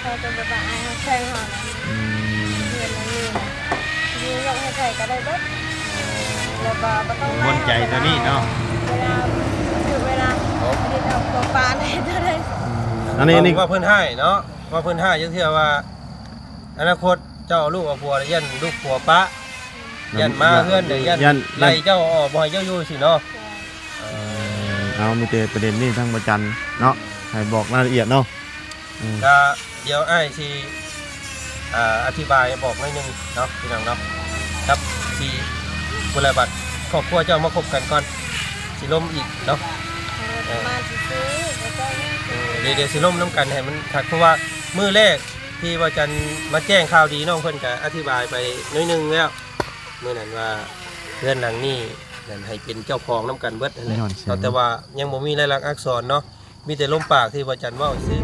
ເຮົາຈະບໍ່ຕ້ອງອາຍເຮົາແຊງເຮົານະ ອືມ ເຮືອນຫຼັງນີ້ນະ ຢູ່ຍົກໃຫ້ໃຜກໍໄດ້ເບິດ ແລ້ວກໍບໍ່ຕ້ອງ ໝັ້ນໃຈຕົວນີ້ເນາະ ເວລາຖືກເວລາ ເອົາຕົວປາໄດ້ຕົວໃດ ອືມ ອັນນີ້ ອັນນີ້ ວ່າເພິ່ນຮ້າຍເນາະ ວ່າເພິ່ນຮ້າຍ ຈັກເທື່ອວ່າ ອະນາຄົດເຈົ້າເອົາລູກເອົາຜົວແລ້ວ ຢ້ານລູກຜົວປະ ຢ້ານມາເຮືອນ ຢ້ານ ຢ້ານໄລ່ເຈົ້າອອກ ບໍ່ໃຫ້ເຈົ້າຢູ່ຊີ້ເນາະ ເອີ ເອົາ ມີແຕ່ປະເດັນນີ້ທາງບໍ່ຈັນເນາະ ໃຫ້ບອກລາຍລະອຽດເນາະ ອືມ ກະດຽວອ້າຍຊິ ອ່າ ອະທິບາຍບອກໜ້ອຍໜຶ່ງເນາະ ພີ່ນ້ອງເນາະ ກັບຊິ ພຸ້ນລະ ບັດຄອບຄົວເຈົ້າມາຄົບກັນກ່ອນ ຊິລົມອີກເນາະ ເອີ ມາຊື່ໆ ບໍ່ຕ້ອງ ເອີ ດຽວ ດຽວຊິລົມນຳກັນໃຫ້ມັນຄັກ ເພາະວ່າມື້ແລກ ທີ່ວ່າຈັນມາແຈ້ງຂ່າວດີ ນ້ອງເພິ່ນກະອະທິບາຍໄປໜ້ອຍໜຶ່ງແລ້ວ ມື້ນັ້ນວ່າເຮືອນຫຼັງນີ້ນັ້ນໃຫ້ເປັນເຈົ້າຂອງນຳກັນເບິດຫັ້ນແຫຼະ ແຕ່ວ່າຍັງບໍ່ມີລາຍລັກອັກສອນເນາະ ມີແຕ່ລົມປາກທີ່ວ່າຈັນເວົ້າຊື່.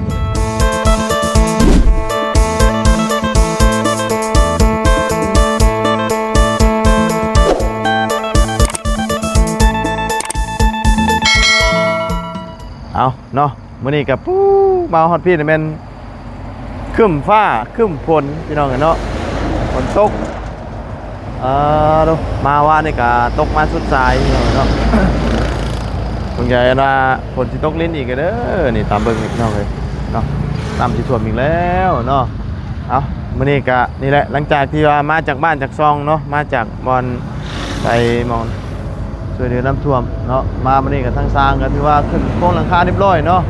ເອົາເນາະ ມື້ນີ້ກໍ ປູ ມາຮອດພີ້ນີ້ແມ່ນຄຶ້ມຟ້າຄຶ້ມຝົນ ພີ່ນ້ອງເອີຍເນາະ ຝົນຕົກ ເອີ ມາວານນີ້ກໍຕົກມາສຸດສາຍ ພີ່ນ້ອງເອີຍເນາະ ສົງໄສວ່າຝົນຊິຕົກລິນອີກເດີ ນີ້ຕາມເບິ່ງ ພີ່ນ້ອງເອີຍເນາະ ນ້ຳຊິຖ້ວມອີກແລ້ວເນາະ. ເອົາ ມື້ນີ້ກະນີ້ແຫຼະ ຫຼັງຈາກທີ່ວ່າມາຈາກບ້ານຈາກຊ່ອງເນາະ ມາຈາກບ່ອນໄປໝ່ອງຊ່ວຍເຫຼືອນ້ຳຖ້ວມເນາະ ມາມື້ນີ້ກະທາງຊ່າງກະຖືວ່າຂຶ້ນໂຄງຫຼັງຄາຮຽບຮ້ອຍເນາະ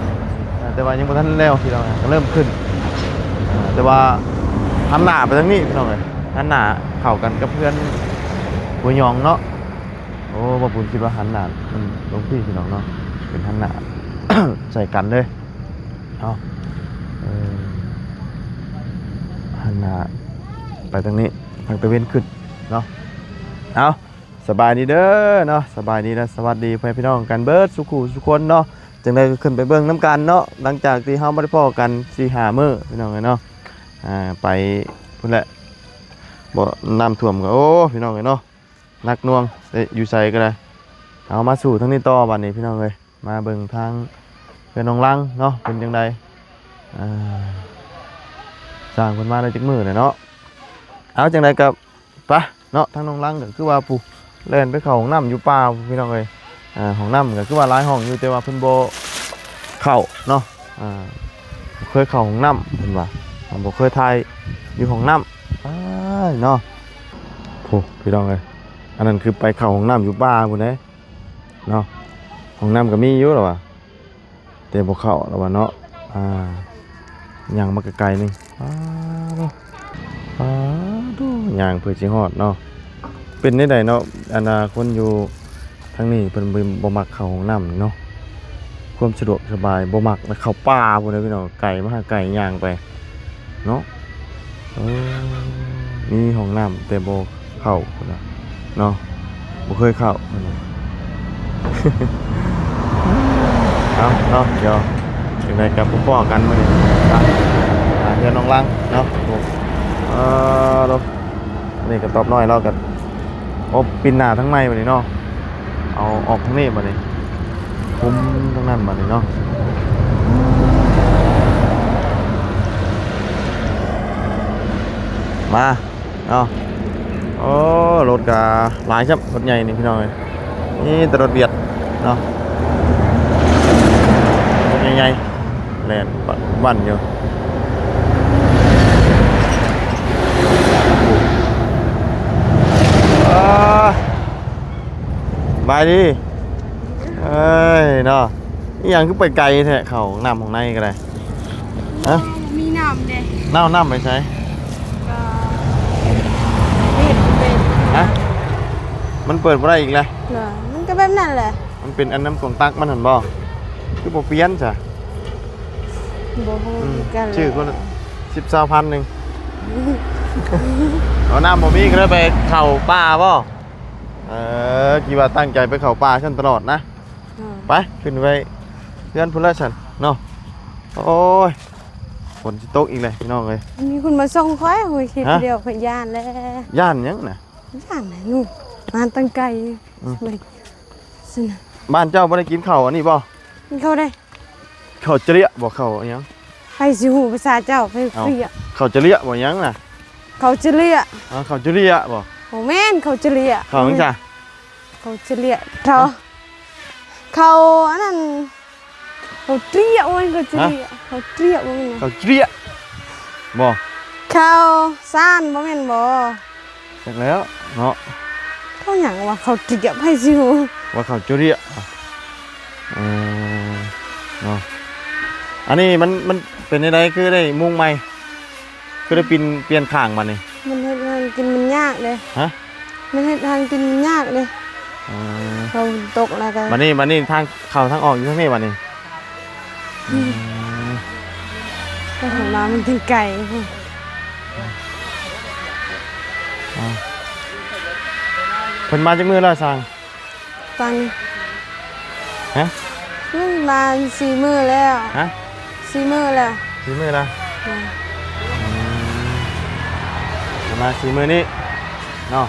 ເອີ ແຕ່ວ່າຍັງບໍ່ທັນແລ້ວ ພີ່ນ້ອງເອີຍ ກະເລີ່ມຂຶ້ນ ເອີ ແຕ່ວ່າຫັນໜ້າໄປທາງນີ້ ພີ່ນ້ອງເອີຍ ຫັນໜ້າເຂົ້າກັນກັບເຮືອນຫ້ວຍຍອງເນາະ. ໂອ້ ບ່າວບຸນຄິດວ່າຫັນໜ້າມັນລົງພີ້ ພີ່ນ້ອງເນາະ ເປັນຫັນໜ້າໃສ່ກັນເລີຍ. ເອົາ ເອີ ຫັນໜ້າໄປທາງນີ້ ທາງຕາເວັນຂຶ້ນເນາະ. ເອົາ ສະບາຍດີເດີເນາະ ສະບາຍດີ ແລະ ສະຫວັດດີພໍ່ແມ່ພີ່ນ້ອງກັນເບິດສູ່ຄູ່ສູ່ຄົນເນາະ. ຈັ່ງໃດກໍຂຶ້ນໄປເບິ່ງນຳກັນເນາະ ຫຼັງຈາກທີ່ເຮົາບໍ່ໄດ້ພໍ້ກັນສີ່ຫ້າມື້ ພີ່ນ້ອງເອີຍເນາະ. ອ່າ ໄປພຸ້ນແຫຼະ ບໍ່ ນ້ຳຖ້ວມກໍ ໂອ້ ພີ່ນ້ອງເອີຍເນາະ ໜັກໜ່ວງເດ້ ຢູ່ໃສກໍໄດ້. ເອົາ ມາສູ່ທາງນີ້ຕໍ່ບາດນີ້ ພີ່ນ້ອງເອີຍ. ມາເບິ່ງທາງເຮືອນນ້ອງລັງເນາະ ເປັນຈັ່ງໃດ? ອ່າ ຊ່າງເພິ່ນມາໄດ້ຈັກມື້ແລ້ວເນາະ. ເອົາ ຈັ່ງໃດກໍໄປເນາະ ທາງນ້ອງລັງກໍຄືວ່າ ປູ ແລ່ນໄປເຂົ້າຫ້ອງນ້ຳຢູ່ປ່າ ພີ່ນ້ອງເອີຍ. ອ່າ ຫ້ອງນ້ຳກໍຄືວ່າຫຼາຍຫ້ອງຢູ່ ແຕ່ວ່າເພິ່ນບໍ່ເຂົ້າເນາະ. ອ່າ ບໍ່ເຄີຍເຂົ້າຫ້ອງນ້ຳ ເພິ່ນວ່າ ບໍ່ເຄີຍຖ່າຍຢູ່ຫ້ອງນ້ຳ. ອ້າຍເນາະ ໂອ້ ພີ່ນ້ອງເອີຍ ອັນນັ້ນຄືໄປເຂົ້າຫ້ອງນ້ຳຢູ່ປ່າພຸ້ນເດ້. ເນາະ ຫ້ອງນ້ຳກໍມີຢູ່ລະວ່າ ແຕ່ບໍ່ເຂົ້າລະວ່າເນາະ. ອ່າ ຍ່າງມາໄກໆໜຶ່ງ ປາດໂທ້ ປາດໂທ້ ຍ່າງເພື່ອຊິຮອດເນາະ. ເປັນແນວໃດເນາະ ອັນນ່າ ຄົນຢູ່ທາງນີ້ເພິ່ນບໍ່ ບໍ່ມັກເຂົ້າຫ້ອງນ້ຳເນາະ ຄວາມສະດວກສະບາຍ ບໍ່ມັກ ແລ້ວເຂົ້າປ່າພຸ້ນນະ ພີ່ນ້ອງ ໄກມະຫາໄກ ຍ່າງໄປເນາະ. ເອີ ມີຫ້ອງນ້ຳແຕ່ບໍ່ເຂົ້າພຸ້ນນະເນາະ ບໍ່ເຄີຍເຂົ້າພຸ້ນນະ. ເອົາເນາະ ດຽວຈັ່ງໃດກໍພໍ້ກັນມື້ນີ້ ອ່າ ອ່າ ເຮືອນນ້ອງລັງເນາະ. ເອີ ໂດ ນີ້ກະຕອບນ້ອຍລາວກະ ໂອ້ ປິ່ນໜ້າທາງໃໝ່ບາດນີ້ເນາະ ເອົາອອກທາງນີ້ບາດນີ້ ຄຸມທາງນັ້ນບາດນີ້ເນາະ. ມາເນາະ ໂອ້ ລົດກະຫຼາຍຊ້ຳ ລົດໃຫຍ່ນີ້ພີ່ນ້ອງເອີຍ ມີແຕ່ລົດຫວຽດເນາະ ລົດໃຫຍ່ໆ ແລ່ນວັ່ນຢູ່. ເອີ ສະບາຍດີ ເອີຍເນາະ ອີ່ຫຍັງຄືໄປໄກແທ້ ເຂົ້າຫ້ອງນ້ຳຫ້ອງໃນກໍໄດ້ ຮະ? ມີນ້ຳເດ້ ນ້ຳ ນ້ຳໄປໃສ? ກໍເຮັດເປັນ ຮະ? ມັນເປີດບໍ່ໄດ້ອີກແລ້ວ ມັນກໍແບບນັ້ນແຫຼະ ມັນເປັນອັນນ້ຳກວງຕັກມັນຫັ້ນບໍ່? ຄືບໍ່ປ່ຽນຊະ? ບໍ່ຮູ້ ອືມ ຄືກັນ ຊື້ຄົນລະສິບ ຊາວພັນໜຶ່ງ ເອົາ ນ້ຳບໍ່ມີກໍເລີຍໄປເຂົ້າປ່າບໍ່? ເອີ ຄິດວ່າຕັ້ງໃຈໄປເຂົ້າປ່າຊັ້ນຕະຫຼອດນະ. ເອີ ໄປ ຂຶ້ນໄປເຮືອນພຸ້ນລະຊັ້ນເນາະ. ໂອ້ຍ ຝົນຊິຕົກອີກແລ້ວພີ່ນ້ອງເອີຍ ມີຄົນມາສົ່ງຂ້ອຍ ໂອ້ຍ ຄິດ ຮະ? ດຽວຂ້ອຍຢ້ານແລ້ວ ຢ້ານຫຍັງນະ? ຢ້ານນະ ມາຕັ້ງໄກ ອືມ ຊັ້ນນະ. ບ້ານເຈົ້າບໍ່ໄດ້ກິນເຂົ້າອັນນີ້ບໍ່? ກິນເຂົ້າໄດ້ ເຂົ້າຈະເລຍບໍ່ ເຂົ້າອີ່ຫຍັງ? ໃຜຊິຮູ້ພາສາເຈົ້າ ໃຜ ເອົ້າ ເຈາະເລຍະ ເຂົ້າເຈາະເລຍະບໍ່ ຫຍັງນະ? ເຂົ້າເຈາະເລຍະ ອໍ ເຂົ້າເຈາະເລຍະບໍ່? ບໍ່ແມ່ນເຂົ້າເຈາະເລຍະ ເຂົ້າຫຍັງຊະ? ເຂົ້າເຈາະເລຍະ ເຂົ້າ ເຂົ້າອັນນັ້ນ ເຂົ້າເຈາະເລຍະ ບໍ່ແມ່ນເຂົ້າເຈາະເລຍະ ຮະ? ເຂົ້າເຈາະເລຍະ ບໍ່ແມ່ນນະ? ເຂົ້າເຈາະເລຍະບໍ່? ເຂົ້າສານບໍ່ແມ່ນບໍ່? ຈັກແລ້ວເນາະ ເຂົ້າຫຍັງວະ? ເຂົ້າເຈາະເລຍະ ໃຜຊິຮູ້ວ່າເຂົ້າເຈາະເລຍະ? ເອີ ເນາະ ອັນນີ້ມັນ ມັນເປັນແນວໃດ ຄືໄດ້ມຸງໃໝ່? ຄືໄດ້ປິ່ນ ປ່ຽນຂ້າງບາດນີ້? ມັນເຮັດໃຫ້ກິນມັນຍາກເດ້. ຮະ? ມັນເຮັດໃຫ້ກິນມັນຍາກເດ້. ເອີ ເຂົາຕົກແລ້ວກໍ ບາດນີ້ ບາດນີ້ທາງເຂົ້າທາງອອກຢູ່ທາງນີ້ບາດນີ້. ອືມ ອືມ ໄປທາງມາມັນຈຶ່ງໄກພຸ້ນ. ເພິ່ນມາຈັກມື້ແລ້ວຊ່າງ? ຕອນນີ້ ຮະ? ອືມ ມາສີ່ມື້ແລ້ວ. ຮະ? ສີ່ມື້ແລ້ວ. ສີ່ມື້ແລ້ວ? ແມ່ນ. ອືມ ມາສີ່ມື້ນີ້ເນາະ.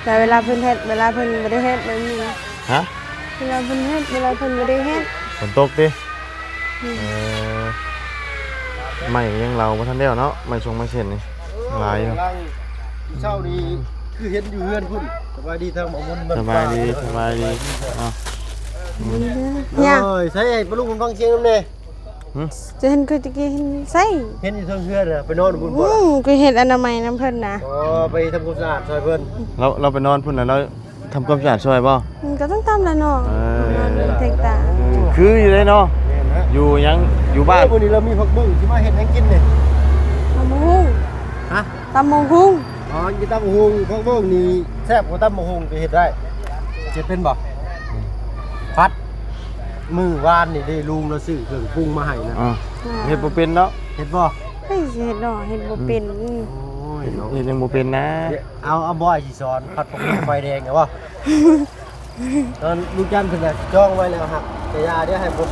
ແຕ່ເວລາເພິ່ນເຮັດ ເວລາເພິ່ນບໍ່ໄດ້ເຮັດແບບນີ້ນະ. ຮະ? ເວລາເພິ່ນເຮັດ ເວລາເພິ່ນບໍ່ໄດ້ເຮັດ. ຝົນຕົກຕິ? ອືມ ເອີ ໄມ້ກໍຍັງເລົາບໍ່ທັນແລ້ວເນາະ ໄມ້ຊົງໄມ້ເສັ້ນນີ້ຫຼາຍຢູ່. ເຊົ້ານີ້ຄືເຫັນຢູ່ເຮືອນພຸ້ນ. ສະບາຍດີທາງໝໍບຸນ. ສະບາຍດີ ສະບາຍດີ. ເອົ້າ ເອີຍ ໃສ່ໃຫ້ປ້າລຸງເພິ່ນຟັງສຽງນຳແດ່. ຫື? ຈະເຫັນຄືຕະກີ້ ເຫັນໃສ? ເຫັນຢູ່ເທິງເຮືອນນະ ໄປນອນພຸ້ນບໍ່? ອືມ ກໍເຮັດອະນາໄມນຳເພິ່ນນະ. ອໍ ໄປທຳຄວາມສະອາດຊ່ອຍເພິ່ນ. ລາວ ລາວໄປນອນພຸ້ນລະ ລາວ ທຳຄວາມສະອາດຊ່ອຍບໍ່? ມັນກໍຕ້ອງທຳລະເນາະ. ເອີ ແມ່ນແຫຼະ ເທັກຕາ ເອີ ຄືຢູ່ເດ້ເນາະ. ແມ່ນນະ ຢູ່ຫຍັງ ຢູ່ບ້ານ. ເອີ ມື້ນີ້ລາວມີຜັກບຸ້ງ ຊິມາເຮັດຫຍັງກິນນີ້? ຕຳບັກຫຸ່ງ. ຮະ? ຕຳບັກຫຸ່ງ. ອໍ ກິນຕຳບັກຫຸ່ງ. ຜັກບຸ້ງນີ້ແຊບກວ່າຕຳບັກຫຸ່ງ ໄປເຮັດໄດ້. ເຮັດເປັນບໍ່? ອືມ ຜັດ. ມື້ວານນີ້ເດ້ ລຸງລາວຊື້ເຄື່ອງປຸງມາໃຫ້ນະ. ອໍ ອ່າ ເຮັດບໍ່ເປັນເນາະ. ເຮັດບໍ່? ເຮີ້ຍ ຊິເຮັດເນາະ ເຮັດບໍ່ເປັນ. ອືມ ໂອ້ຍເນາະ ເຮັດຍັງບໍ່ເປັນນະ. ເອົາ ເອົາ ບໍ່ອ້າຍຊິສອນ ຜັດຜັກບຸ້ງໄຟແດງ ເອົາບໍ່? ຕອນລຸງຈັນເພິ່ນນະຈອງໄວ້ແລ້ວ ຫາກກະຢ່າເດີ ໃຫ້ເພິ່ນ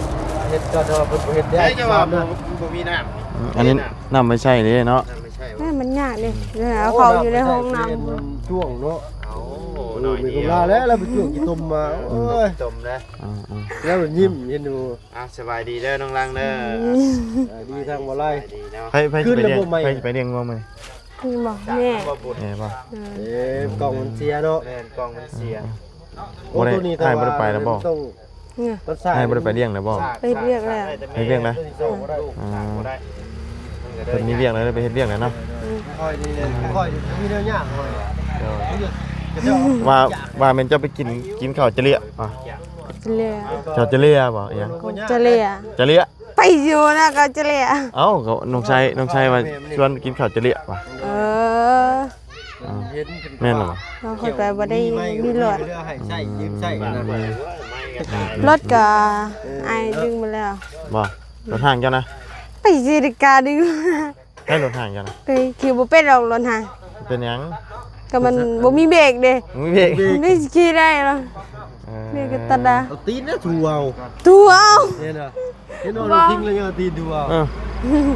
ເຮັດກ່ອນ ເພາະວ່າເພິ່ນບໍ່ເຮັດໄດ້ ໄດ້ ແຕ່ວ່າບໍ່ ບໍ່ມີນ້ຳ. ອືມ ອັນນີ້ນ້ຳໄວ້ໃຊ້ເດ້ເນາະ. ນ້ຳໄວ້ໃຊ້ ເອີ ມັນຍາກເດ້ ເອີ ເອົາເຂົ້າຢູ່ໃນຫ້ອງນ້ຳ. ເປັນຊ່ວງເນາະ. ເອົາ ເອີ ເນາະ ມີຄົນວ່າແລ້ວ ລາວໄປຈ້ວງຂີ້ຕົມມາ. ອືມ ໂອ້ຍ ຕົ້ມເດ້. ອືມໆ ແລ້ວຍິ້ມເຫັນຢູ່. ອ່າ ສະບາຍດີເດີນ້ອງລັງເດີ. ອືມ ສະບາຍດີທາງບໍ່ໄລ່. ສະບາຍດີເນາະ. ໃຜ ໃຜຊິໄປລ້ຽງ ໃຜຊິໄປລ້ຽງງົວມື້ນີ້? ນີ້ບໍ່ ແມ່ ແມ່ບໍ່? ເອີ ເອີ ກ້ອງມັນເສຍເນາະ. ແມ່ນ ກ້ອງມັນເສຍ. ອືມ ໂອ້ ບໍ່ໄດ້ ໂຕນີ້ ອ້າຍບໍ່ໄດ້ໄປແລ້ວບໍ່? ຕ້ອງ ເອີ ອ້າຍບໍ່ໄດ້ໄປລ້ຽງແລ້ວບໍ່? ໄປເຮັດວຽກແລ້ວ. ເຮັດວຽກແລ້ວ. ອືມ ເພິ່ນມີວຽກແລ້ວ ໄປເຮັດວຽກແລ້ວເນາະ. ອືມ ຂ້ອຍນີ້ ຂ້ອຍມີແນວຍາກ ຂ້ອຍ ໂດຍ ວ່າ ວ່າແມ່ນເຈົ້າໄປກິນ ກິນເຂົ້າຈະເລຍ ເຈົ້າຈະເລຍບໍ່? ອີຫຍັງ? ຈະເລຍ ຈະເລຍ ໄປຢູ່ນະ ເຂົ້າຈະເລຍ. ເອົ້າ ກໍນ້ອງຊາຍ ນ້ອງຊາຍວ່າຊວນກິນເຂົ້າຈະເລຍວ່າ. ເອີ ເຫັນ ແມ່ນແລ້ວບໍ່? ນ້ອງຂ້ອຍກໍບໍ່ໄດ້ມີລົດ ໃຫ້ໃຊ້ ຢືມໃຊ້ນະ. ລົດກໍ ເອີ ອ້າຍດຶງມາແລ້ວ. ບໍ່? ລົດຫ້າງເຈົ້ານະ? ໄປຊິໄດ້ກ້າດຶງ. ໃຫ້ລົດຫ້າງເຈົ້ານະ? ເອີຍ ຂີ່ບໍ່ເປັນດອກລົດຫ້າງ. ເປັນຫຍັງ? ກໍມັນບໍ່ມີເບຣກເດ້. ບໍ່ມີເບຣກ? ໄດ້ຂີ່ໄດ້ລະ. ເອີ ເບຣກກໍຕັດດາ. ເອົາຕີນນະຖູເອົາ. ຖູເອົາ. ເຫັນບໍ່? ເຫັນບໍ່? ບໍ່ ເອົາຕີນແລ້ວຍັງເອົາຕີນຖູເອົາ. ເອີ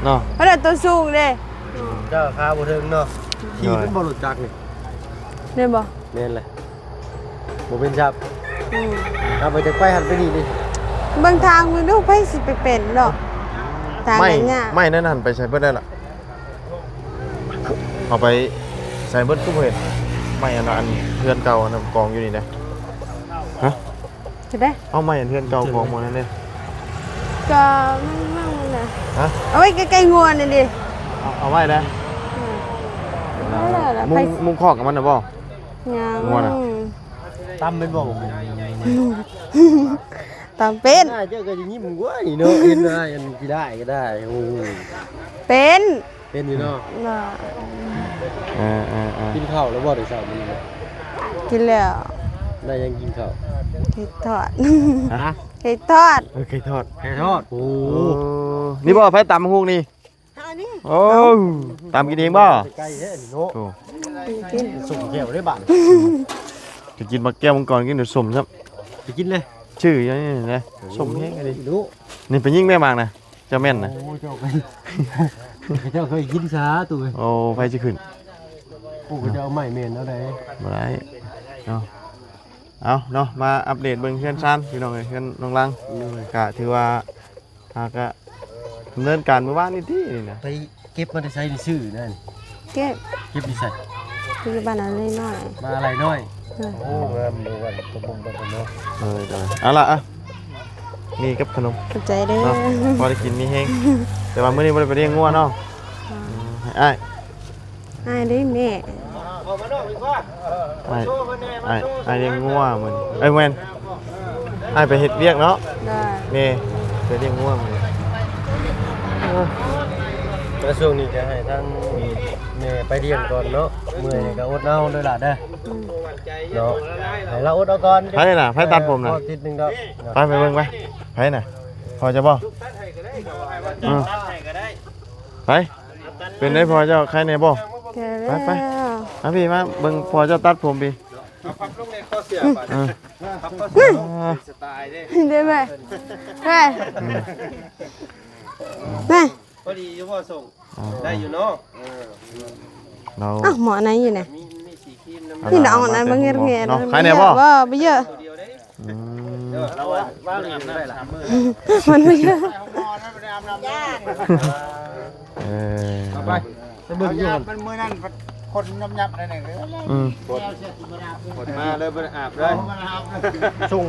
ເນາະ ເພາະວ່າໂຕສູງເດ້. ເຈົ້າຂາບໍ່ເຖິງເນາະ. ໂດຍ ຂີ່ເປັນບໍ່ລົດຈັກນີ້? ແມ່ນບໍ່? ແມ່ນແຫຼະ ບໍ່ເປັນຊັບ. ອືມ ເອົາໄປຈາກໄປຫັ້ນໄປນີ້ນີ້ ເບິ່ງທາງເບິ່ງດູ ໃຜຊິໄປເປັນເນາະ. ທາງ ໄມ້ ມັນຍາກ. ໄມ້ນັ້ນຫັ້ນໄປໃສເບິດແລ້ວລະ? ເອົາໄປໃສເບິດ ຄືບໍ່ເຫັນ? ໄມ້ອັນ ອັນເຮືອນເກົ່າອັນນັ້ນກອງຢູ່ນີ້ເດ້. ຮະ? ຈະໄດ້ ເອົາໄມ້ອັນເຮືອນເກົ່າກອງໝົດນັ້ນເດ້. ກໍມັນ ມັນນະ ຮະ? ເອົາໄວ້ໃກ້ໆງົວນັ້ນເດ້. ເອົາ ເອົາໄວ້ແລ້ວ. ອືມ ມຸງ ມຸງຄອກກັບມັນນະບໍ່? ຍັງ ງົວນະ. ຕຳເປັນບໍ່? ຕຳເປັນ. ໜ້າເຈົ້າກໍຈະຍິ້ມກວ່ານີ້ເນາະ. ເຫັນໜ້າອັນຂີ້ຮ້າຍກໍໄດ້. ໂອ້ ເປັນ ເປັນຢູ່ເນາະ. ເນາະ ເອີໆໆ. ກິນເຂົ້າແລ້ວບໍ່ ແຕ່ເຊົ້າມື້ນີ້? ກິນແລ້ວ. ໄດ້ຫຍັງກິນເຂົ້າ? ເຫັດທອດ. ຮະ? ເຫັດທອດ. ເອີ ເຫັດທອດ ເຫັດທອດ. ໂອ້ ໂອ້ ນີ້ບໍ່ ໃຜຕຳບັກຫຸ່ງນີ້? ອັນນີ້ ໂອ້ ຕຳກິນເອງບໍ່? ໄກແທ້ນີ້ເນາະ. ໂອ້ ກິນ ສົມແກ້ວໄດ້ບາດ. ຈະກິນໝາກແກ້ວມັງກອນ ກິນດຽວສົມຊ້ຳ. ໄປກິນເລີຍ. ຊື່ຢູ່ນີ້ນະ ສົມແຮງອີ່ຫຼີ. ນີ້ໄປຍິງແມ່ໝາກນະ ເຈົ້າແມ່ນນະ. ໂອ້ ເຈົ້າ ເຈົ້າເຄີຍກິນຊາຕູ້ເອີຍ. ໂອ້ ໃຜຊິຂຶ້ນ? ໂອ້ ເຂົາຈະເອົາໄມ້ແມ່ນເອົາໄດ໋. ບໍ່ໄດ້ເນາະ. ເອົາເນາະ ມາອັບເດດເບິ່ງເຮືອນຊານພີ່ນ້ອງເອີຍ ເຮືອນນ້ອງລັງ. ໂດຍ ກະຖືວ່າ ຫາກະ ດຳເນີນການມື້ວານນີ້ຕິນີ້ນະ ໄປເກັບມາແຕ່ໃສນີ້ ຊື້ນັ້ນ ເກັບ ເກັບຢູ່ໃສ? ຢູ່ບ້ານອາໄລນ້ອຍ ບ້ານອາໄລນ້ອຍ. ໂອ້ ງາມເດ້ ວັນຕະບົງບັນເນາະ. ເອີ ເອົາລະ ອະ ມີກັບຂະໜົມ ຂອບໃຈເດີເນາະ ພໍໄດ້ກິນມີແຮງ. ແຕ່ວ່າມື້ນີ້ບໍ່ໄດ້ໄປລ້ຽງງົວເນາະ. ອືມ ໃຫ້ອ້າຍ ອ້າຍເດ້ແມ່ ອ້າຍ ອ້າຍ ອ້າຍລ້ຽງງົວມື້ນີ້ ເອີຍ ແມ່ນ ອ້າຍໄປເຮັດວຽກເນາະ. ໂດຍ ແມ່ໄປລ້ຽງງົວມື້ນີ້. ແລ້ວຊ່ວງນີ້ກໍໃຫ້ທາງແມ່ໄປລ້ຽງກ່ອນເນາະ ເມື່ອຍກໍອົດເອົາເດີຫຼ້າເດີ. ອືມ ເນາະ ໃຫ້ລາວອົດເອົາກ່ອນ. ໃຜລະ ໃຜຕັດຜົມນະ? ເອີ ພໍຕິດໜຶ່ງດອກ. ໄປ ໄປເບິ່ງໄປ. ໃຜນະ? ພໍ່ເຈົ້າບໍ່? ອືມ ໃຜ? ເປັນໄດ໋ພໍ່ເຈົ້າ ໄຄແດ່ບໍ່? ໄປ ໄປ ມາພີ່ ມາເບິ່ງພໍ່ເຈົ້າຕັດຜົມພີ່. ເອົາພັບລົງໃນຄໍເສື້ອບາດນີ້ ພັບຄໍເສື້ອ ສະຕາຍເດ້ ໄດ້ໄໝ? ໄປ ອືມ ໄປ ພໍດີຢູ່ບໍ່? ສົ່ງ ອໍ ໄດ້ຢູ່ເນາະ. ເອີ ລາວ ອ້າວ ໝໍ້ອັນໃດຢູ່ນະ? ມີ ມີສີຄຣີມນຳ ພີ່ນ້ອງອັນນັ້ນ ເບິ່ງແຮງເນາະ. ໃຄແດ່ບໍ່? ບໍ່ ບໍ່ເຢີະ ອືມ ເອີ ລາວວ່າ ວ່າເລື່ອງໄດ້ລະ ມັນບໍ່ເຢີະ. ເອີ ເອົາໄປ ໄປເບິ່ງຢູ່ຫັ້ນ ມັນມື້ນັ້ນຄົນຍັບໆ ໄດ້ແນ່. ອືມ ຄົນມາເລີຍ ບໍ່ໄດ້ອາບເລີຍ. ສົ່ງ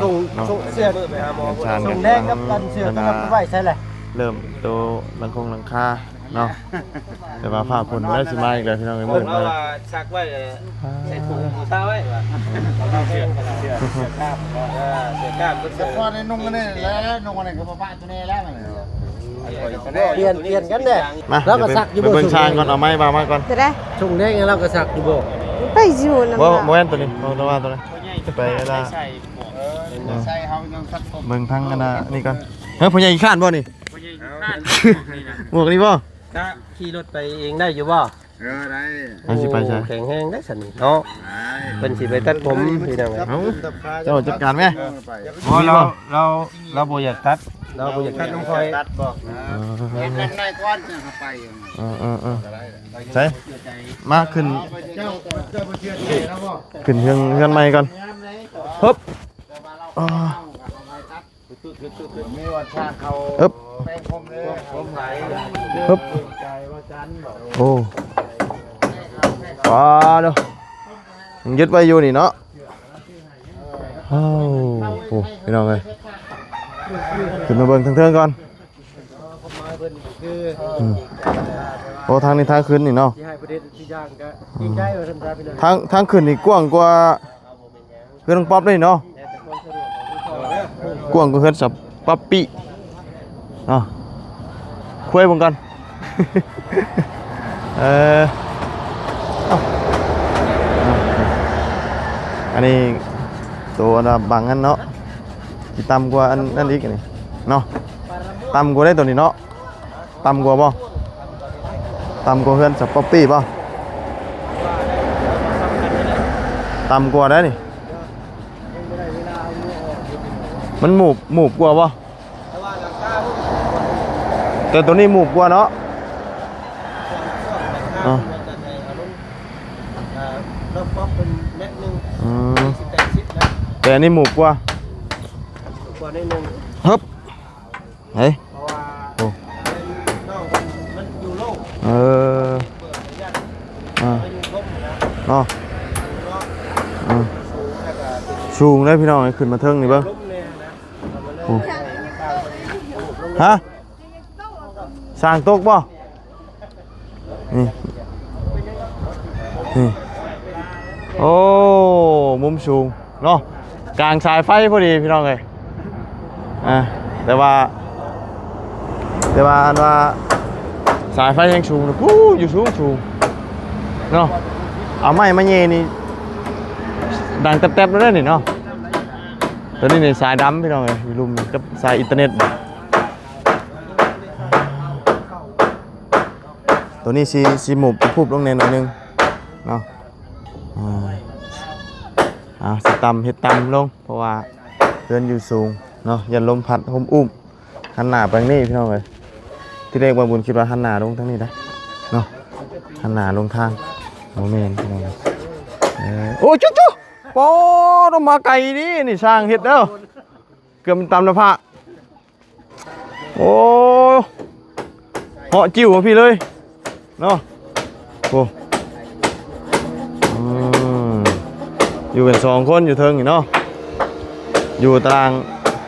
ສົ່ງ ເນາະ ສົ່ງເສື້ອ ໄປຫາໝໍ ສົ່ງແດງກັບອັນເສື້ອຕົວນັ້ນໄປໄວ້ໃສລະ? ເລີ່ມໂຕຫຼັງຄົງຫຼັງຄາເນາະ. ແຕ່ວ່າຟ້າຝົນແລ້ວຊິມາອີກແລ້ວ ພີ່ນ້ອງເອີຍ. ມື້ນີ້ວ່າຊັກໄວ້ ໃສ່ຖົງບູຊາໄວ້ວ່າ ເສື້ອ ເສື້ອ ເສື້ອກ້າມ ເອີ ເສື້ອກ້າມ ແຕ່ກ່ອນນີ້ນຸ່ງອັນນີ້ແຫຼະ ນຸ່ງອັນນີ້ກໍບໍ່ປະຕົວນີ້ແລ້ວ. ປ່ຽນ ປ່ຽນກັນເດ້. ມາ ລາວກໍຊັກຢູ່ ໄປເບິ່ງຊ່າງກ່ອນ ເອົາໄມ້ວາງມາກ່ອນ. ໂຕໃດ? ຊົງແດງ ລາວກໍຊັກຢູ່ບໍ່? ໄປຢູ່ນຳ ບໍ່ ບໍ່ແມ່ນຕົວນີ້ ເອົາແຕ່ວ່າຕົວນັ້ນ ໄປລະ. ເອີ ໃສ່ເຮົາຍັງສັດຜົມ ເບິ່ງທາງອັນນ່ານີ້ກ່ອນ. ເຮີ້ຍ ພໍ່ໃຫຍ່ຂີ້ຄ້ານບໍ່ນີ້? ພໍ່ໃຫຍ່ຂີ້ຄ້ານ ໝວກນີ້ບໍ່? ກະຂີ່ລົດໄປເອງໄດ້ຢູ່ບໍ່? ເອີ ໄດ້. ເຮົາຊິໄປໃສ? ໂອ້ ແຂງແຮງໄດ໋ຊັ້ນນີ້ເນາະ. ໄດ້ ເພິ່ນຊິໄປຕັດຜົມພີ່ນ້ອງເອີຍ. ເອົ້າ ເຈົ້າຈັດການແມ. ເອີ ໄປ ບໍ່ ລາວ ລາວ ລາວບໍ່ຢາກຕັດ ລາວບໍ່ຢາກຕັດນຳຂ້ອຍ. ຕັດບໍ່? ເອີ ເຮັດແບບໃດກ່ອນຈັ່ງເຮົາໄປ. ເອີ ເອີ ເອີ ໃສ ມາຂຶ້ນ ເຈົ້າ ເຈົ້າບໍ່ເຊື່ອໃຈລາວບໍ່? ຂຶ້ນເຮືອນ ເຮືອນໃໝ່ກ່ອນ. ຮຶບ ອາ ມີວັນຊາເຂົາ ອຶບ ແປງຜົມເດ້ ຜົມໄປ ຮຶບ ໂອ້ ປາດເດີ ຍັງຍຶດໄວ້ຢູ່ນີ້ເນາະ. ໂອ້ ໂອ້ ພີ່ນ້ອງເອີຍ ຂຶ້ນມາເບິ່ງເທິງໆກ່ອນ. ອືມ ໂອ້ ທາງນີ້ທາງຂຶ້ນນີ້ເນາະ. ທາງ ທາງຂຶ້ນນີ້ກວ້າງກວ່າ ເຮືອນນ້ອງປັອບເດ້ເນາະ ກວ້າງກວ່າເຮືອນສາວປັອບປີ້ເນາະ. ຄຸຍເບິ່ງກ່ອນ ເອີ ເອົ້າ ອັນນີ້ໂຕອັນວ່າບັງຫັ້ນເນາະ ຊິຕ່ຳກວ່າອັນນັ້ນອີກນີ້ເນາະ ຕ່ຳກວ່າໄດ໋ໂຕນີ້ເນາະ. ຕ່ຳກວ່າບໍ່? ຕ່ຳກວ່າເຮືອນສາວປັອບປີ້ບໍ່? ຕ່ຳກວ່າໄດ໋ນີ້ ມັນໝູບ ໝູບກວ່າບໍ່? ແຕ່ໂຕນີ້ໝູບກວ່າເນາະ. ອືມ ແຕ່ອັນນີ້ໝູບກວ່າ ຮຶບ. ເອີ ເພາະວ່າ ໂອ້ ນ້ອງເພິ່ນມັນຢູ່ໂລກ ເອີ ອ່າ ເນາະ ເອີ ສູງເດ້ພີ່ນ້ອງ ຂຶ້ນມາເທິງນີ້ເບິ່ງ. ໂອ້ ຮະ ສ້າງຕົກບໍ່? ນີ້ ນີ້ ໂອ້ ມຸມສູງເນາະ ກາງສາຍໄຟພໍດີພີ່ນ້ອງເອີຍ. ອ່າ ແຕ່ວ່າ ແຕ່ວ່າອັນວ່າສາຍໄຟແຮງສູງພຸ້ນ ຢູ່ສູງໆເນາະ ເອົາໄມ້ມາແຍ່ນີ້ ດັງແຕັບໆ ແລ້ວເດ້ນີ້ເນາະ. ໂຕນີ້ນີ້ສາຍດຳພີ່ນ້ອງເອີຍ ຢູ່ລຸ່ມກັບສາຍອິນເຕີເນັດ. ໂຕນີ້ຊິ ຊິໝູບພູບລົງແດ່ໜ້ອຍໜຶ່ງເນາະ. ອ່າ ອ່າ ຊິຕ່ຳ ເຮັດຕ່ຳລົງ ເພາະວ່າເຮືອນຢູ່ສູງເນາະ ຢ້ານລົມພັດຮົ່ມອູ້ມ. ຫັນໜ້າໄປທາງນີ້ພີ່ນ້ອງເອີຍ ທີແລກບ່າວບຸນຄິດວ່າຫັນໜ້າລົງທາງນີ້ໄດ໋ເນາະ ຫັນໜ້າລົງທາງ ບໍ່ແມ່ນພີ່ນ້ອງເອີຍ. ເອີ ໂອ້ ຈຸໆ ປາດ ມາໄກນີ້ ນີ້ຊ່າງເຮັດເດີ ເກືອບຕຳໜ້າຜາກ. ໂອ້ ເຫາະຈິ້ວມາພີ້ເລີຍເນາະ. ໂອ້ ອືມ ຢູ່ກັນສອງຄົນຢູ່ເທິງນີ້ເນາະ ຢູ່ຕາລາງ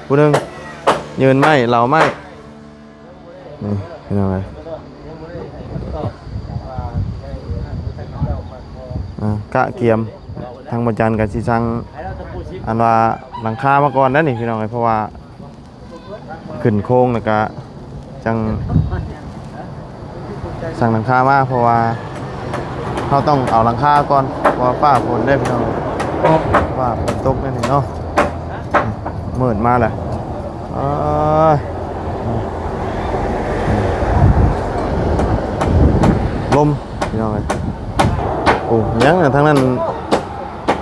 ຜູ້ໜຶ່ງ ຍືນໄມ້ ເຫຼົາໄມ້. ນີ້ພີ່ນ້ອງເອີຍ ອ່າ ກະກຽມ ທາງບໍ່ຈັນກໍຊິສັ່ງ ອັນວ່າຫຼັງຄາມາກ່ອນໄດ໋ນີ້ພີ່ນ້ອງເອີຍ ເພາະວ່າຂຶ້ນໂຄງແລ້ວກໍຈັ່ງສັ່ງຫຼັງຄາມາ ເພາະວ່າເຮົາຕ້ອງເອົາຫຼັງຄາກ່ອນ ເພາະວ່າຟ້າຝົນເດ້ພີ່ນ້ອງ ຟ້າຝົນຕົກແນວນີ້ເນາະ. ມືດມາແລ້ວ ເອີຍ ລົມພີ່ນ້ອງເອີຍ. ໂອ້ ຫຍັງນະ ທາງນັ້ນ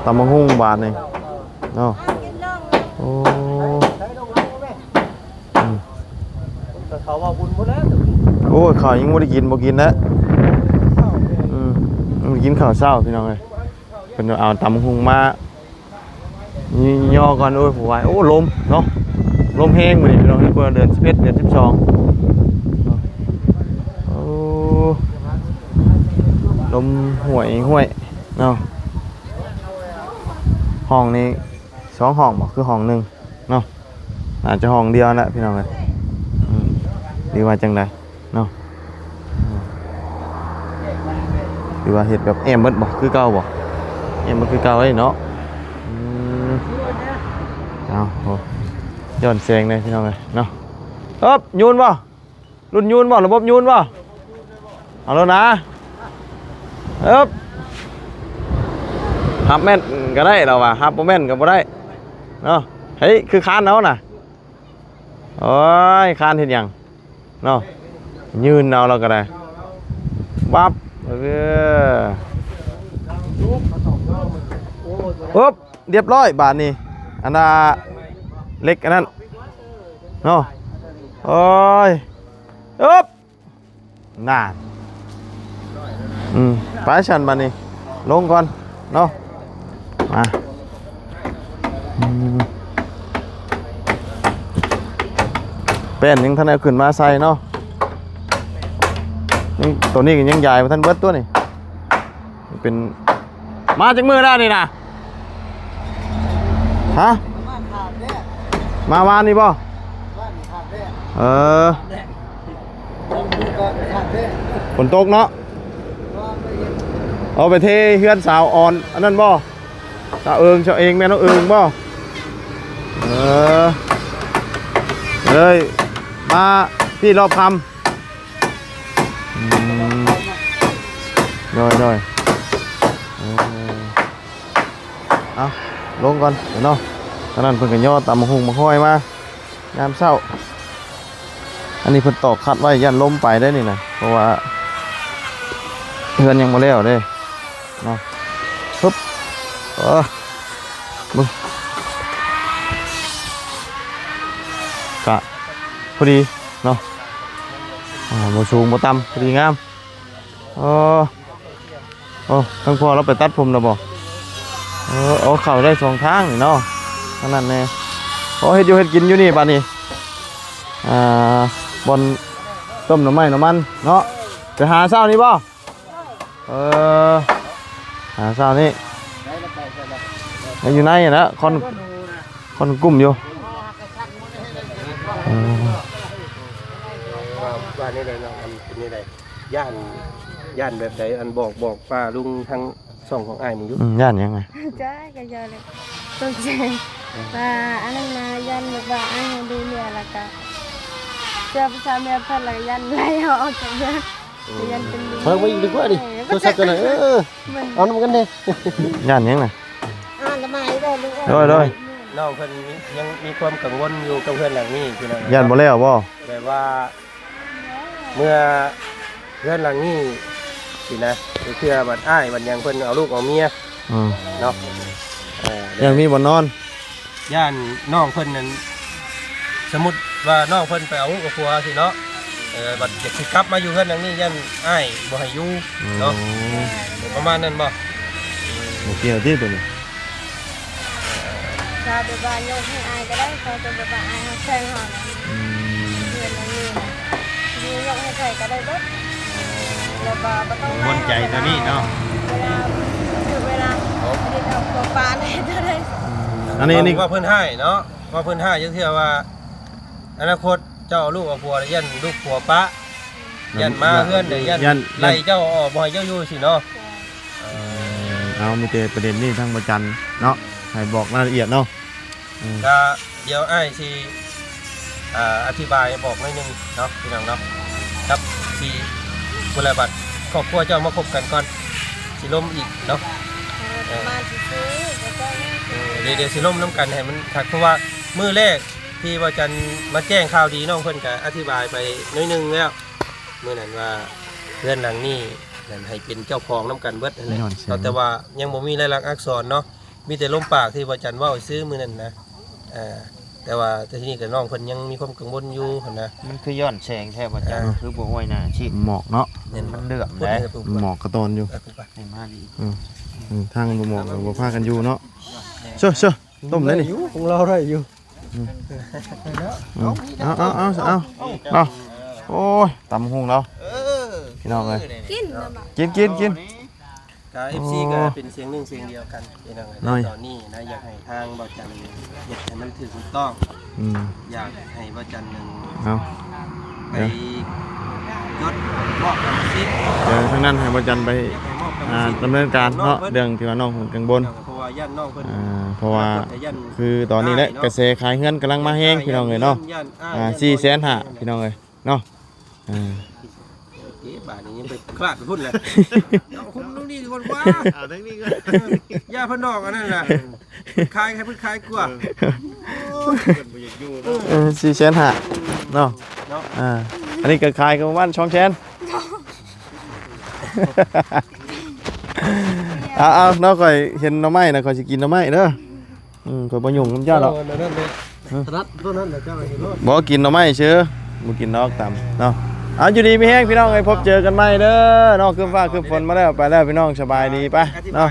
ຕຳບັກຫຸ່ງບາດນີ້ເນາະ. ໂອ້ ອືມ ເຂົາວ່າບຸນບໍ່ແລ້ວ ໂອ້ຍ ເຂົ້າຍັງບໍ່ໄດ້ກິນ ບໍ່ກິນແລ້ວ. ອືມ ຍັງບໍ່ໄດ້ກິນເຂົ້າເຊົ້າພີ່ນ້ອງເອີຍ. ເພິ່ນເອົາຕຳບັກຫຸ່ງມາຍໍກ່ອນ. ໂອ້ຍ ຜູ້ວາຍ ໂອ້ ລົມເນາະ ລົມແຮງມື້ນີ້ພີ່ນ້ອງ ກວ່າເດືອນສິບເອັດ ເດືອນສິບສອງເນາະ. ໂອ້ ລົມຫ້ວຍຫ້ວຍເນາະ. ຫ້ອງນີ້ສອງຫ້ອງບໍ່ ຄືຫ້ອງໜຶ່ງເນາະ? ອາດຈະຫ້ອງດຽວແຫຼະພີ່ນ້ອງເອີຍ ອືມ ຫຼືວ່າຈັ່ງໃດເນາະ? ອືມ ຫຼືວ່າເຮັດແບບແອ້ມເບິດບໍ່ ຄືເກົ່າບໍ່ ແອ້ມເບິດຄືເກົ່າເດ້ເນາະ. ອືມ ເອົາ ໂອ້ ຍ້ອນແສງແດ່ພີ່ນ້ອງເອີຍເນາະ. ເອີບ ຍູນບໍ່? ລຸ້ນຍູນບໍ່? ລະບົບຍູນບໍ່? ເອົາໂລດນະ ເອີບ ຮັບແມ່ນກໍໄດ້ລາວວ່າ ຮັບບໍ່ແມ່ນກໍບໍ່ໄດ້ເນາະ. ເຮີ້ຍ ຄືຄານເອົານະ ໂອ້ຍ ຄານເຮັດຫຍັງເນາະ? ຍືນເອົາລາວກໍໄດ້ ວັບ ເອີ ອຶບ ຮຽບຮ້ອຍບາດນີ້ ອັນນ່າ ເຫຼັກອັນນັ້ນເນາະ. ໂອ້ຍ ອຶບ ນັ້ນ ອືມ ໄປຊັ້ນບາດນີ້ ລົງກ່ອນເນາະ ມາ ອືມ ແປ້ນຍັງທັນໄດ້ເອົາຂຶ້ນມາໃສ່ເນາະ ຍັງ ໂຕນີ້ກໍຍັງຢາຍບໍ່ທັນເບິດຕົວນີ້ ເປັນ ມາຈັກມື້ແລ້ວນີ້ນະ? ຮະ? ມາຂາມແດດ ມາວານນີ້ບໍ່? ວານນີ້ຂາມແດດ ເອີ ແດດ ຝົນຕົກເນາະ ເອົາໄປເທເຮືອນສາວອ່ອນ ອັນນັ້ນບໍ່? ສາວເອີງ ສາວເອງ ແມ່ນ້ອງເອີງບໍ່? ເອີ ເລີຍມາພີ້ລອບຄ່ຳ. ອືມ ໂດຍ ໂດຍ ເອີ ເອົາ ລົງກ່ອນເນາະ. ຕອນນັ້ນເພິ່ນກໍຍໍຕຳບັກຫຸ່ງບັກຫອຍມາຍາມເຊົ້າ. ອັນນີ້ເພິ່ນຕອກຄັດໄວ້ ຢ້ານລົມໄປໄດ໋ນີ້ນະ ເພາະວ່າເຮືອນຍັງບໍ່ແລ້ວເດ້ເນາະ. ຮຶບ ເອີ ເບິ່ງ ກະພໍດີເນາະ ອ່າ ບໍ່ສູງບໍ່ຕ່ຳ ພໍດີງາມ. ເອີ ໂອ້ ທາງພໍ່ລາວໄປຕັດຜົມແລ້ວບໍ່? ເອີ ເອົາເຂົ້າໄດ້ສອງທາງນີ້ເນາະ ທາງນັ້ນແດ່. ໂອ້ ເຮັດຢູ່ເຮັດກິນຢູ່ນີ້ບາດນີ້ ອ່າ ບ່ອນຕົ້ມໜໍ່ໄມ້ໜໍ່ມັນເນາະ. ໄປຫາເຊົ້ານີ້ບໍ່? ເອີ ຫາເຊົ້ານີ້ ໄດ້ລະໄປ ໄປລະ ໄປຢູ່ໃນຫັ້ນແຫຼະ ຄອນ ຄອນກຸ້ມຢູ່. ເອີ ວ່າ ວ່າແນວໃດເນາະ ອັນເປັນແນວໃດ? ຢ້ານ ຢ້ານແບບໃດ? ອັນ ບອກ ບອກປ້າລຸງທາງຊ່ອງຂອງອ້າຍນີ້ຢູ່. ອືມ ຢ້ານຫຍັງອະ? ຈ້າ ກໍຢ້ານແຫຼະ ຕົກໃຈ ອືມ ວ່າອັນນັ້ນນະ ຢ້ານແບບວ່າອ້າຍເຮົາດູເມຍ ແລ້ວກະເຊື່ອພາສາເມຍເພິ່ນ ແລ້ວກະຢ້ານໄລ່ເຮົາອອກຈາກເຮືອນ. ອືມ ຢ້ານເປັນ ເພິ່ນໄປອີກດີກວ່ານີ້ ເອີ ໂທລະສັບກັນນະ ເອີ ມັນ ເອົານຳກັນແດ່ ຢ້ານຫຍັງນະ? ອ່ານລະໄມເດີລູກເອີຍ ໂດຍ ໂດຍ ນ້ອງເພິ່ນມີ ຍັງມີຄວາມກັງວົນຢູ່ກັບເຮືອນຫຼັງນີ້ພີ່ນ້ອງ ຢ້ານບໍ່ແລ້ວບໍ່? ແບບວ່າ ເມື່ອເຮືອນຫຼັງນີ້ຊີ້ນະ ເທື່ອບັດອ້າຍບັດຫຍັງເພິ່ນເອົາລູກເອົາເມຍ ອືມ ເນາະ ເອີ ຍັງມີບ່ອນນອນ ຢ້ານນ້ອງເພິ່ນນັ້ນ ສົມມຸດວ່ານ້ອງເພິ່ນໄປເອົາລູກເອົາຜົວຊີ້ເນາະ ເອີ ບັດຢາກຊິກັບມາຢູ່ເຮືອນຫຼັງນີ້ ຢ້ານອ້າຍບໍ່ໃຫ້ຢູ່ເນາະ ອືມ ປະມານນັ້ນບໍ່? ບໍ່ກ່ຽວຕິໂຕນີ້? ເຂົາແບບວ່າຍົກໃຫ້ອ້າຍກໍໄດ້ ເຂົາແຕ່ແບບວ່າອ້າຍຮັກແພງເຮົານະ ອືມ ເຮືອນຫຼັງນີ້ນະ ຍົກໃຫ້ໃຜກໍໄດ້ເບິດ ແລ້ວກໍບໍ່ຕ້ອງ ກັງວົນໃຈຕົວນີ້ເນາະ ເວລາ ຖືກເວລາ ເຮັດເອົາຜົວປະໄດ້ເທົ່າໃດ. ອັນນີ້ ອັນນີ້ ເວົ້າເພິ່ນຮ້າຍເນາະ ເວົ້າເພິ່ນຮ້າຍ ຈັກເທື່ອວ່າ ອະນາຄົດເຈົ້າເອົາລູກເອົາຜົວ ຢ້ານລູກຜົວປະ ຢ້ານມາເຮືອນ ຢ້ານ ຢ້ານໄລ່ເຈົ້າອອກ ບໍ່ໃຫ້ເຈົ້າຢູ່ຊີ້ເນາະ. ເອີ ເອົາ ມີແຕ່ປະເດັນນີ້ທາງບໍ່ຈັນເນາະ ໃຫ້ບອກລາຍລະອຽດເນາະ. ອືມ ກະດຽວອ້າຍຊິ ອ່າ ອະທິບາຍບອກໜ້ອຍໜຶ່ງເນາະ ພີ່ນ້ອງເນາະ ກັບຊິ ພຸ້ນລະບັດ ຄອບຄົວເຈົ້າມາພົບກັນກ່ອນ ຊິລົມອີກເນາະ. ເອີ ເອີ ມາຊື່ໆ ເອີ ດຽວ ດຽວຊິລົມນຳກັນໃຫ້ມັນຄັກ ເພາະວ່າມື້ແລກທີ່ບ່າວຈັນມາແຈ້ງຂ່າວດີ ນ້ອງເພິ່ນກະອະທິບາຍໄປໜ້ອຍໜຶ່ງແລ້ວ ມື້ນັ້ນວ່າເຮືອນຫຼັງນີ້ນັ້ນໃຫ້ເປັນເຈົ້າຂອງນຳກັນເບິດຫັ້ນແຫຼະ ຍ້ອນແສງ ເນາະ ແຕ່ວ່າຍັງບໍ່ມີລາຍລັກອັກສອນເນາະ ມີແຕ່ລົມປາກທີ່ບ່າວຈັນເວົ້າຊື່ມື້ນັ້ນນະ. ເອີ ແຕ່ວ່າ ແຕ່ທີ່ນີ້ກໍນ້ອງເພິ່ນຍັງມີຄວາມກັງວົນຢູ່ຫັ້ນນະ. ມັນຄືຍ້ອນແສງແທ້ ບ່າວຈັນ ເອີ ຄືບໍ່ຫ້ວຍໜ້າຊິ ໝອກເນາະ ແມ່ນ ມັນເຫຼື້ອມເດ້ ໝອກກະຕອນຢູ່. ເອີ ໄປ ໄປ ມາດີ ອືມ ອືມ ທາງບໍ່ໝອກກໍບໍ່ພາກັນຢູ່ເນາະ. ເຊີ ເຊີ ຕົ້ມໄດ້ນີ້ ຂອງລາວໄດ້ຢູ່. ອືມ ອືມ ເອົາ ເອົາ ເອົາ ເອົາ ເອົາ ໂອ້ຍ ຕຳຫຸ່ງລາວ ເອີ ພີ່ນ້ອງເອີຍ ກິນ ກິນ ກິນ ກິນ. ກະ ເອັຟຊີ ໂອ້ ກະເປັນສຽງໜຶ່ງສຽງດຽວກັນ ພີ່ນ້ອງເອີຍ ຕອນນີ້ນະ ຢາກໃຫ້ທາງບ່າວຈັນເຮັດໃຫ້ມັນຖືກຕ້ອງ. ອືມ ຢາກໃຫ້ບ່າວຈັນນັ້ນ ເອົາ ໄປ ເອີ ຍົດມອບກຳມະສິດ ດຽວທາງນັ້ນໃຫ້ບ່າວຈັນໄປ ອ່າ ດຳເນີນການເນາະ ເລື່ອງທີ່ວ່ານ້ອງເພິ່ນກັງວົນ ເພາະວ່າຢ້ານນ້ອງເພິ່ນ ອ່າ ເພາະວ່າ ອະນາຄົດກໍຢ້ານ ຄືຕອນນີ້ແຫຼະ ກະແສຂາຍເຮືອນກຳລັງມາແຮງ ພີ່ນ້ອງເອີຍເນາະ. ອ່າ ສີ່ແສນຫ້າ ພີ່ນ້ອງເອີຍເນາະ. ອ່າ ໂອເຄ ບາດນີ້ຍັງໄປຄາດພຸ້ນແຫຼະ ເອົາຄຸມຕົງນີ້ດີກວ່າ ເອົາທັງນີ້ກໍ ເອີ ຢ່າເພິ່ນດອກອັນນັ້ນນະ ເອີ ຂາຍໃຫ້ເພິ່ນຂາຍກວ່າ. ເອີ ເອີ ສີ່ແສນຫ້າ ເນາະ ເນາະ ອ່າ ອັນນີ້ກໍຂາຍກໍປະມານສອງແສນ. ເອົາໆ ເນາະ ຂ້ອຍເຫັນໜໍ່ໄມ້ນະ ຂ້ອຍຊິກິນໜໍ່ໄມ້ເດີ. ອືມ ຂ້ອຍບໍ່ຫຍຸ້ງນຳເຈົ້າດອກ ເອີ ນັ້ນແຫຼະ ຮະ ຖະໜັດຕົວນັ້ນແຫຼະ ເຈົ້າກໍເຮັດໂລດ. ບໍ່ ກິນໜໍ່ໄມ້ຊື່ ບໍ່ກິນດອກຕຳເນາະ. ເອົາ ຢູ່ດີມີແຮງ ພີ່ນ້ອງເອີຍ ພົບເຈີກັນໃໝ່ເດີເນາະ. ຄືຟ້າຄືຝົນມາແລ້ວ ໄປແລ້ວ ພີ່ນ້ອງ ສະບາຍດີ ໄປເນາະ.